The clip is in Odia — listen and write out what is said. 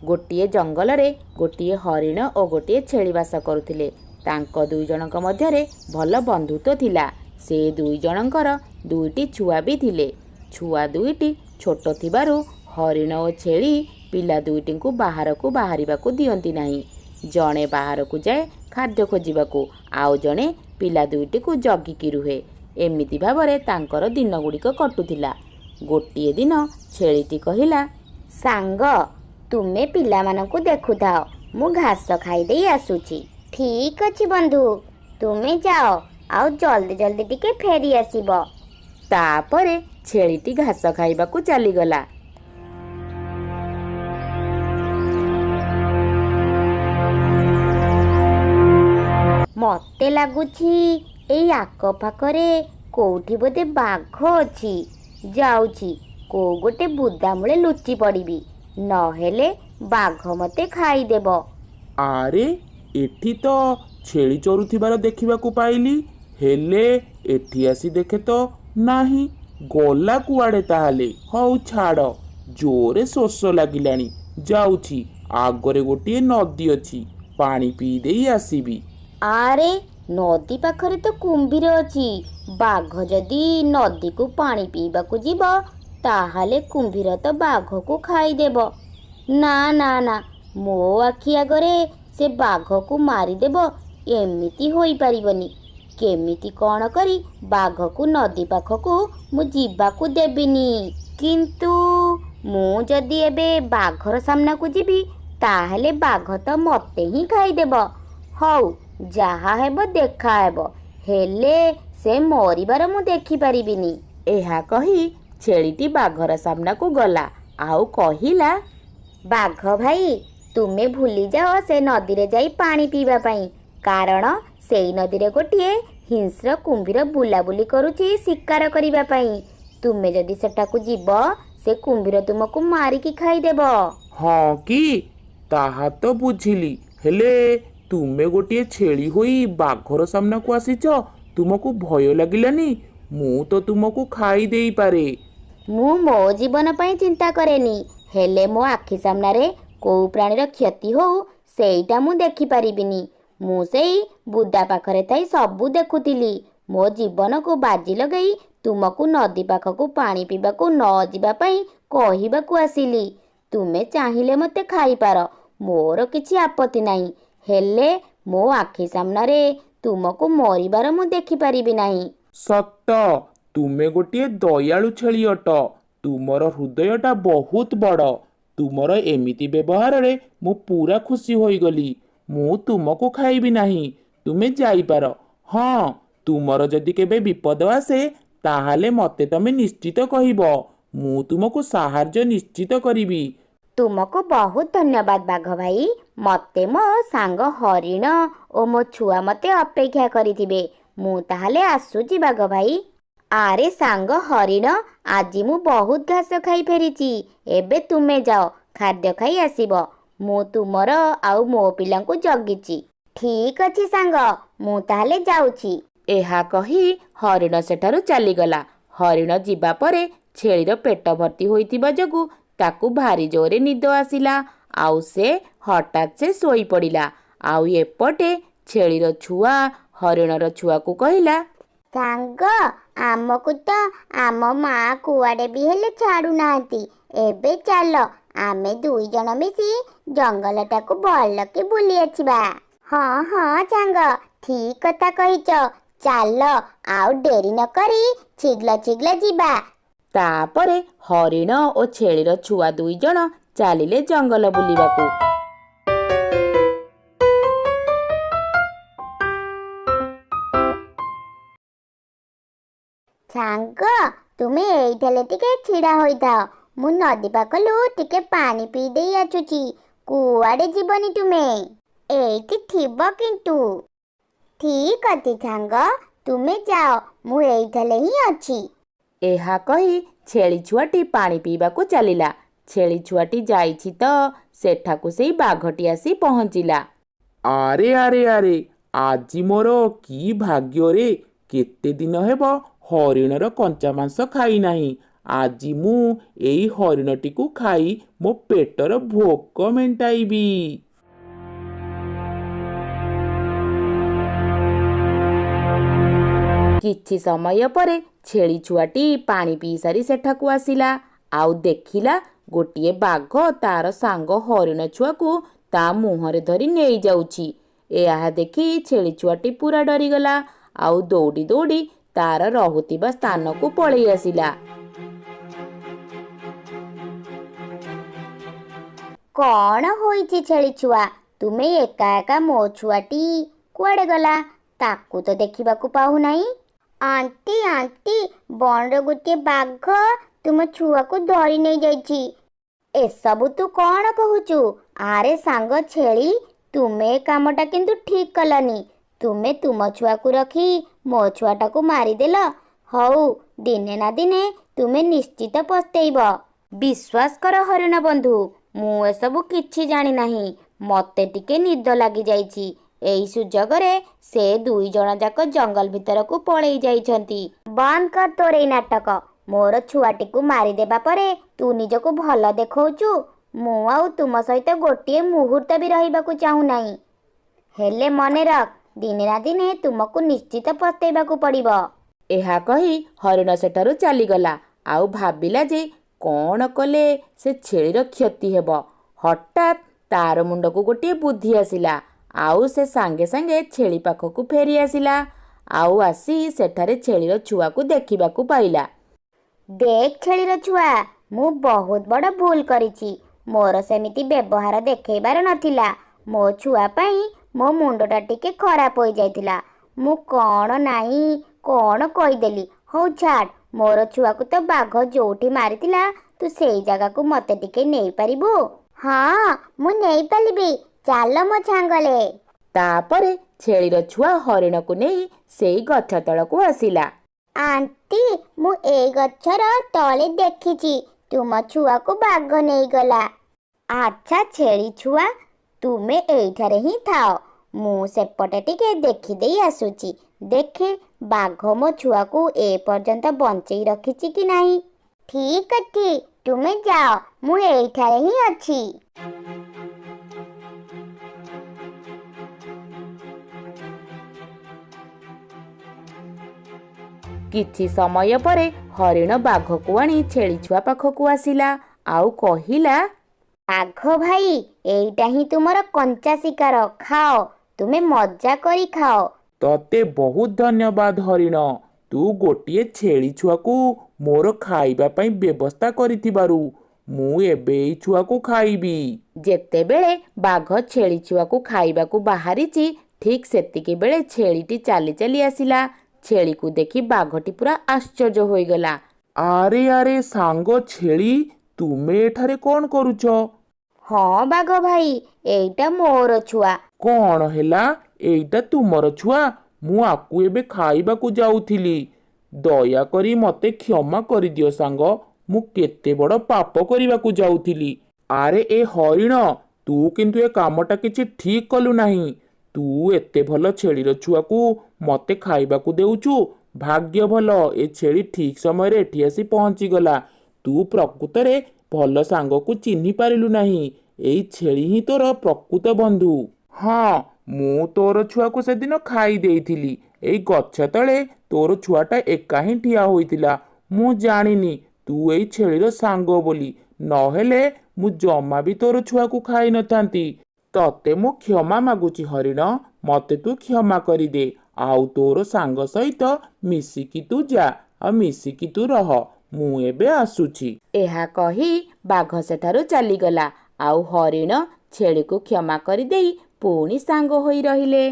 ଗୋଟିଏ ଜଙ୍ଗଲରେ ଗୋଟିଏ ହରିଣ ଓ ଗୋଟିଏ ଛେଳି ବାସ କରୁଥିଲେ। ତାଙ୍କ ଦୁଇଜଣଙ୍କ ମଧ୍ୟରେ ଭଲ ବନ୍ଧୁତ୍ୱ ଥିଲା। ସେ ଦୁଇଜଣଙ୍କର ଦୁଇଟି ଛୁଆ ବି ଥିଲେ। ଛୁଆ ଦୁଇଟି ଛୋଟ ଥିବାରୁ ହରିଣ ଓ ଛେଳି ପିଲା ଦୁଇଟିଙ୍କୁ ବାହାରକୁ ବାହାରିବାକୁ ଦିଅନ୍ତି ନାହିଁ। ଜଣେ ବାହାରକୁ ଯାଏ ଖାଦ୍ୟ ଖୋଜିବାକୁ, ଆଉ ଜଣେ ପିଲା ଦୁଇଟିକୁ ଜଗିକି ରୁହେ। ଏମିତି ଭାବରେ ତାଙ୍କର ଦିନଗୁଡ଼ିକ କଟୁଥିଲା। ଗୋଟିଏ ଦିନ ଛେଳିଟି କହିଲା, ସାଙ୍ଗ, ତୁମେ ପିଲାମାନଙ୍କୁ ଦେଖୁଥାଅ, ମୁଁ ଘାସ ଖାଇଦେଇ ଆସୁଛି। ଠିକ୍ ଅଛି ବନ୍ଧୁ, ତୁମେ ଯାଅ ଆଉ ଜଲ୍ଦି ଜଲ୍ଦି ଟିକେ ଫେରି ଆସିବ। ତାପରେ ଛେଳିଟି ଘାସ ଖାଇବାକୁ ଚାଲିଗଲା। ମତେ ଲାଗୁଛି ଏଇ ଆଖପାଖରେ କୋଉଠି ବୋଧେ ବାଘ ଅଛି। ଯାଉଛି କୋଉ ଗୋଟେ ବୁଦା ମୂଳେ ଲୁଚି ପଡ଼ିବି, ନହେଲେ ବାଘ ମତେ ଖାଇଦେବ। ଆରେ, ଏଠି ତ ଛେଳି ଚରୁଥିବାର ଦେଖିବାକୁ ପାଇଲି, ହେଲେ ଏଠି ଆସି ଦେଖେ ତ ନାହିଁ। ଗଲା କୁଆଡ଼େ ତାହେଲେ? ହଉ ଛାଡ଼, ଜୋରେ ଶୋଷ ଲାଗିଲାଣି। ଯାଉଛି, ଆଗରେ ଗୋଟିଏ ନଦୀ ଅଛି, ପାଣି ପିଇ ଦେଇ ଆସିବି। ଆରେ, ନଦୀ ପାଖରେ ତ କୁମ୍ଭୀର ଅଛି। ବାଘ ଯଦି ନଦୀକୁ ପାଣି ପିଇବାକୁ ଯିବ, ତାହେଲେ କୁମ୍ଭୀର ତ ବାଘକୁ ଖାଇଦେବ। ନା ନା ନା, ମୋ ଆଖି ଆଗରେ ସେ ବାଘକୁ ମାରିଦେବ, ଏମିତି ହୋଇପାରିବନି। କେମିତି କ'ଣ କରି ବାଘକୁ ନଦୀ ପାଖକୁ ମୁଁ ଯିବାକୁ ଦେବିନି। କିନ୍ତୁ ମୁଁ ଯଦି ଏବେ ବାଘର ସାମ୍ନାକୁ ଯିବି, ତାହେଲେ ବାଘ ତ ମତେ ହିଁ ଖାଇଦେବ। ହଉ, ଯାହା ହେବ ଦେଖା ହେବ, ହେଲେ ସେ ମରିବାର ମୁଁ ଦେଖିପାରିବିନି। ଏହା କହି ଛେଳିଟି ବାଘର ସାମ୍ନାକୁ ଗଲା ଆଉ କହିଲା, ବାଘ ଭାଇ, ତୁମେ ଭୁଲିଯାଅ ସେ ନଦୀରେ ଯାଇ ପାଣି ପିଇବା ପାଇଁ, କାରଣ ସେଇ ନଦୀରେ ଗୋଟିଏ ହିଂସ୍ର କୁମ୍ଭୀର ବୁଲାବୁଲି କରୁଛି ଶିକାର କରିବା ପାଇଁ। ତୁମେ ଯଦି ସେଠାକୁ ଯିବ, ସେ କୁମ୍ଭୀର ତୁମକୁ ମାରିକି ଖାଇଦେବ। ହଁ କି? ତାହା ତ ବୁଝିଲି, ହେଲେ ତୁମେ ଗୋଟିଏ ଛେଳି ହୋଇ ବାଘର ସାମ୍ନାକୁ ଆସିଛ, ତୁମକୁ ଭୟ ଲାଗିଲାନି? ମୁଁ ତ ତୁମକୁ ଖାଇ ଦେଇପାରେ। ମୁଁ ମୋ ଜୀବନ ପାଇଁ ଚିନ୍ତା କରେନି, ହେଲେ ମୋ ଆଖି ସାମ୍ନାରେ କୋଉ ପ୍ରାଣୀର କ୍ଷତି ହଉ, ସେଇଟା ମୁଁ ଦେଖିପାରିବିନି। ମୁଁ ସେଇ ବୁଦା ପାଖରେ ଥାଇ ସବୁ ଦେଖୁଥିଲି। ମୋ ଜୀବନକୁ ବାଜି ଲଗେଇ ତୁମକୁ ନଦୀ ପାଖକୁ ପାଣି ପିଇବାକୁ ନ ଯିବା ପାଇଁ କହିବାକୁ ଆସିଲି। ତୁମେ ଚାହିଁଲେ ମୋତେ ଖାଇପାର, ମୋର କିଛି ଆପତ୍ତି ନାହିଁ, ହେଲେ ମୋ ଆଖି ସାମ୍ନାରେ ତୁମକୁ ମରିବାର ମୁଁ ଦେଖିପାରିବି ନାହିଁ। ସତ, ତୁମେ ଗୋଟିଏ ଦୟାଳୁ ଛେଳି ଅଟ। ତୁମର ହୃଦୟଟା ବହୁତ ବଡ଼। ତୁମର ଏମିତି ବ୍ୟବହାରରେ ମୁଁ ପୁରା ଖୁସି ହୋଇଗଲି। ମୁଁ ତୁମକୁ ଖାଇବି ନାହିଁ, ତୁମେ ଯାଇପାର। ହଁ, ତୁମର ଯଦି କେବେ ବିପଦ ଆସେ, ତାହେଲେ ମତେ ତମେ ନିଶ୍ଚିତ କହିବ। ମୁଁ ତୁମକୁ ସାହାଯ୍ୟ ନିଶ୍ଚିତ କରିବି। ତୁମକୁ ବହୁତ ଧନ୍ୟବାଦ ବାଘ ଭାଇ। ମତେ ମୋ ସାଙ୍ଗ ହରିଣ ଓ ମୋ ଛୁଆ ମତେ ଅପେକ୍ଷା କରିଥିବେ। ମୁଁ ତାହେଲେ ଆସୁଛି ବାଘ ଭାଇ। ଆରେ ସାଙ୍ଗ ହରିଣ, ଆଜି ମୁଁ ବହୁତ ଘାସ ଖାଇ ଫେରିଛି। ଏବେ ତୁମେ ଯାଅ ଖାଦ୍ୟ ଖାଇ ଆସିବ, ମୁଁ ତୁମର ଆଉ ମୋ ପିଲାଙ୍କୁ ଜଗିଛି। ଠିକ୍ ଅଛି ସାଙ୍ଗ, ମୁଁ ତାହେଲେ ଯାଉଛି। ଏହା କହି ହରିଣ ସେଠାରୁ ଚାଲିଗଲା। ହରିଣ ଯିବା ପରେ ଛେଳିର ପେଟ ଭର୍ତ୍ତି ହୋଇଥିବା ଯୋଗୁଁ ତାକୁ ଭାରି ଜୋରେ ନିଦ ଆସିଲା ଆଉ ସେ ହଠାତ୍ ସେ ଶୋଇପଡ଼ିଲା। ଆଉ ଏପଟେ ଛେଳିର ଛୁଆ ହରିଣର ଛୁଆକୁ କହିଲା, ସାଙ୍ଗ, ଆମକୁ ତ ଆମ ମା କୁଆଡ଼େ ବି ହେଲେ ଛାଡ଼ୁନାହାନ୍ତି। ଏବେ ଚାଲ ଆମେ ଦୁଇ ଜଣ ମିଶି ଜଙ୍ଗଲଟାକୁ ଭଲକି ବୁଲି ଆସିବା। ହଁ ହଁ ସାଙ୍ଗ, ଠିକ କଥା କହିଛ। ଚାଲ ଆଉ ଡେରି ନ କରି ଶୀଘ୍ର ଶୀଘ୍ର ଯିବା। ତାପରେ ହରିଣ ଓ ଛେଳିର ଛୁଆ ଦୁଇ ଜଣ ଚାଲିଲେ ଜଙ୍ଗଲ ବୁଲିବାକୁ। ସାଙ୍ଗ, ତୁମେ ଏଇଠାରେ ଟିକେ ଛିଡ଼ା ହୋଇଥାଅ, ମୁଁ ନଦୀ ପାଖରୁ ଟିକେ ପାଣି ପିଇ ଦେଇ ଆସୁଛି। କୁଆଡ଼େ ଯିବନି ତୁମେ, ଏଇଠି ଥିବ କିନ୍ତୁ। ଠିକ ଅଛି ସାଙ୍ଗ, ତୁମେ ଯାଅ, ମୁଁ ଏଇଠାରେ ହିଁ ଅଛି। ଏହା କହି ଛେଳି ଛୁଆଟି ପାଣି ପିଇବାକୁ ଚାଲିଲା। ଛେଳି ଛୁଆଟି ଯାଇଛି ତ ସେଠାକୁ ସେଇ ବାଘଟି ଆସି ପହଞ୍ଚିଲା। ଆରେ ଆରେ ଆରେ, ଆଜି ମୋର କି ଭାଗ୍ୟରେ! କେତେ ଦିନ ହେବ ହରିଣର କଞ୍ଚା ମାଂସ ଖାଇନାହିଁ। ଆଜି ମୁଁ ଏଇ ହରିଣଟିକୁ ଖାଇ ମୋ ପେଟର ଭୋକ ମେଣ୍ଟାଇବି। କିଛି ସମୟ ପରେ ଛେଳି ଛୁଆଟି ପାଣି ପିଇ ସାରି ସେଠାକୁ ଆସିଲା, ଆଉ ଦେଖିଲା ଗୋଟିଏ ବାଘ ତାର ସାଙ୍ଗ ହରିଣ ଛୁଆକୁ ତା ମୁହଁରେ ଧରି ନେଇଯାଉଛି। ଏହା ଦେଖି ଛେଳି ଛୁଆଟି ପୁରା ଡରିଗଲା, ଆଉ ଦୌଡ଼ି ଦୌଡ଼ି ତାର ରହୁଥିବା ସ୍ଥାନକୁ ପଳେଇ ଆସିଲା। କ'ଣ ହୋଇଛି ଛେଳି ଛୁଆ? ତୁମେ ଏକା ଏକା, ମୋ ଛୁଆଟି କୁଆଡ଼େ ଗଲା? ତାକୁ ତ ଦେଖିବାକୁ ପାଉନାହିଁ। ଆଣ୍ଟି ଆଣ୍ଟି, ବଣର ଗୋଟିଏ ବାଘ ତୁମ ଛୁଆକୁ ଧରି ନେଇଯାଇଛି। ଏସବୁ ତୁ କ'ଣ କହୁଛୁ? ଆରେ ସାଙ୍ଗ ଛେଳି, ତୁମେ ଏ କାମଟା କିନ୍ତୁ ଠିକ୍ କଲନି। ତୁମେ ତୁମ ଛୁଆକୁ ରଖି ମୋ ଛୁଆଟାକୁ ମାରିଦେଲ। ହଉ, ଦିନେ ନା ଦିନେ ତୁମେ ନିଶ୍ଚିତ ପସ୍ତେଇବ। ବିଶ୍ୱାସ କର ହରିଣ ବନ୍ଧୁ, ମୁଁ ଏସବୁ କିଛି ଜାଣିନାହିଁ। ମୋତେ ଟିକେ ନିଦ ଲାଗିଯାଇଛି। ଏଇ ସୁଯୋଗରେ ସେ ଦୁଇ ଜଣ ଯାକ ଜଙ୍ଗଲ ଭିତରକୁ ପଳେଇ ଯାଇଛନ୍ତି। ବନ୍ଦ କର ତୋର ଏଇ ନାଟକ। ମୋର ଛୁଆଟିକୁ ମାରିଦେବା ପରେ ତୁ ନିଜକୁ ଭଲ ଦେଖାଉଛୁ। ମୁଁ ଆଉ ତୁମ ସହିତ ଗୋଟିଏ ମୁହୂର୍ତ୍ତ ବି ରହିବାକୁ ଚାହୁଁନାହିଁ। ହେଲେ ମନେ ରଖ, ଦିନେ ନା ଦିନେ ତୁମକୁ ନିଶ୍ଚିତ ପସ୍ତେଇବାକୁ ପଡ଼ିବ। ଏହା କହି ହରିଣ ସେଠାରୁ ଚାଲିଗଲା, ଆଉ ଭାବିଲା ଯେ କ'ଣ କଲେ ସେ ଛେଳିର କ୍ଷତି ହେବ। ହଠାତ୍ ତାର ମୁଣ୍ଡକୁ ଗୋଟିଏ ବୁଦ୍ଧି ଆସିଲା, ଆଉ ସେ ସାଙ୍ଗେ ସାଙ୍ଗେ ଛେଳି ପାଖକୁ ଫେରି ଆସିଲା, ଆଉ ଆସି ସେଠାରେ ଛେଳିର ଛୁଆକୁ ଦେଖିବାକୁ ପାଇଲା। ଦେଖ ଛେଳିର ଛୁଆ, ମୁଁ ବହୁତ ବଡ଼ ଭୁଲ କରିଛି। ମୋର ସେମିତି ବ୍ୟବହାର ଦେଖେଇବାର ନଥିଲା। ମୋ ଛୁଆ ପାଇଁ ମୋ ମୁଣ୍ଡଟା ଟିକେ ଖରାପ ହୋଇଯାଇଥିଲା। ମୁଁ କ'ଣ ନାହିଁ କ'ଣ କହିଦେଲି। ହଉ ଛାଡ଼, ମୋର ଛୁଆକୁ ତ ବାଘ ଯୋଉଠି ମାରିଥିଲା, ତୁ ସେଇ ଜାଗାକୁ ମୋତେ ଟିକେ ନେଇପାରିବୁ? ହଁ, ମୁଁ ନେଇପାରିବି। ଚାଲ ମୋ ସାଙ୍ଗରେ। ତାପରେ ଛେଳିର ଛୁଆ ହରିଣକୁ ନେଇ ସେଇ ଗଛ ତଳକୁ ଆସିଲା। ଆଣ୍ଟି, ମୁଁ ଏଇ ଗଛର ତଳେ ଦେଖିଛି ତୁମ ଛୁଆକୁ ବାଘ ନେଇଗଲା। ଆଚ୍ଛା ଛେଳି ଛୁଆ, ତୁମେ ଏଇଠାରେ ହିଁ ଥାଅ। ମୁଁ ସେପଟେ ଟିକେ ଦେଖିଦେଇ ଆସୁଛି। ଦେଖେ ବାଘ ମୋ ଛୁଆକୁ ଏ ପର୍ଯ୍ୟନ୍ତ ବଞ୍ଚେଇ ରଖିଛି କି ନାହିଁ। ଠିକ୍ ଅଛି, ତୁମେ ଯାଅ, ମୁଁ ଏଇଠାରେ ହିଁ ଅଛି। କିଛି ସମୟ ପରେ ହରିଣ ବାଘକୁ ଆଣି ଛେଳି ଛୁଆ ପାଖକୁ ଆସିଲା, ଆଉ କହିଲା, ବାଘ ଭାଇ, ଏଇଟା ହିଁ ତୁମର କଞ୍ଚା ଶିକାର। ଖାଅ, ତୁମେ ମଜା କରି ଖାଅ। ତତେ ବହୁତ ଧନ୍ୟବାଦ ହରିଣ, ତୁ ଗୋଟିଏ ଛେଳି ଛୁଆକୁ ମୋର ଖାଇବା ପାଇଁ ବ୍ୟବସ୍ଥା କରିଥିବାରୁ। ମୁଁ ଏବେ ଏଇ ଛୁଆକୁ ଖାଇବି। ଯେତେବେଳେ ବାଘ ଛେଳି ଛୁଆକୁ ଖାଇବାକୁ ବାହାରିଛି, ଠିକ୍ ସେତିକି ବେଳେ ଛେଳିଟି ଚାଲି ଚାଲି ଆସିଲା। ଛେଳିକୁ ଦେଖି ବାଘଟି ପୁରା ଆଶ୍ଚର୍ଯ୍ୟ ହୋଇଗଲା। ଆରେ ଆରେ ସାଙ୍ଗ ଛେଳି, ତୁମେ ଏଠାରେ କ'ଣ କରୁଛ? ହଁ ବାଘ ଭାଇ, ଏଇଟା ମୋର ଛୁଆ। କ'ଣ ହେଲା, ଏଇଟା ତୁମର ଛୁଆ? ମୁଁ ଆକୁ ଏବେ ଖାଇବାକୁ ଯାଉଥିଲି। ଦୟାକରି ମୋତେ କ୍ଷମା କରିଦିଅ ସାଙ୍ଗ, ମୁଁ କେତେ ବଡ଼ ପାପ କରିବାକୁ ଯାଉଥିଲି। ଆରେ ଏ ହରିଣ, ତୁ କିନ୍ତୁ ଏ କାମଟା କିଛି ଠିକ୍ କଲୁ ନାହିଁ। ତୁ ଏତେ ଭଲ ଛେଳିର ଛୁଆକୁ ମୋତେ ଖାଇବାକୁ ଦେଉଛୁ। ଭାଗ୍ୟ ଭଲ ଏ ଛେଳି ଠିକ୍ ସମୟରେ ଏଠି ଆସି ପହଞ୍ଚିଗଲା। ତୁ ପ୍ରକୃତରେ ଭଲ ସାଙ୍ଗକୁ ଚିହ୍ନି ପାରିଲୁ ନାହିଁ। ଏଇ ଛେଳି ହିଁ ତୋର ପ୍ରକୃତ ବନ୍ଧୁ। ହଁ, ମୁଁ ତୋର ଛୁଆକୁ ସେଦିନ ଖାଇ ଦେଇଥିଲି। ଏଇ ଗଛ ତଳେ ତୋର ଛୁଆଟା ଏକା ହିଁ ଠିଆ ହୋଇଥିଲା। ମୁଁ ଜାଣିନି ତୁ ଏଇ ଛେଳିର ସାଙ୍ଗ ବୋଲି, ନହେଲେ ମୁଁ ଜମା ବି ତୋର ଛୁଆକୁ ଖାଇନଥାନ୍ତି। ତତେ ମୁଁ କ୍ଷମା ମାଗୁଛି ହରିଣ, ମତେ ତୁ କ୍ଷମା କରିଦେ, ଆଉ ତୋର ସାଙ୍ଗ ସହିତ ମିଶିକି ତୁ ଯା, ଆଉ ମିଶିକି ତୁ ରହ। ମୁଁ ଏବେ ଆସୁଛି। ଏହା କହି ବାଘ ସେଠାରୁ ଚାଲିଗଲା, ଆଉ ହରିଣ ଛେଳିକୁ କ୍ଷମା କରିଦେଇ ପୁଣି ସାଙ୍ଗ ହୋଇ ରହିଲେ।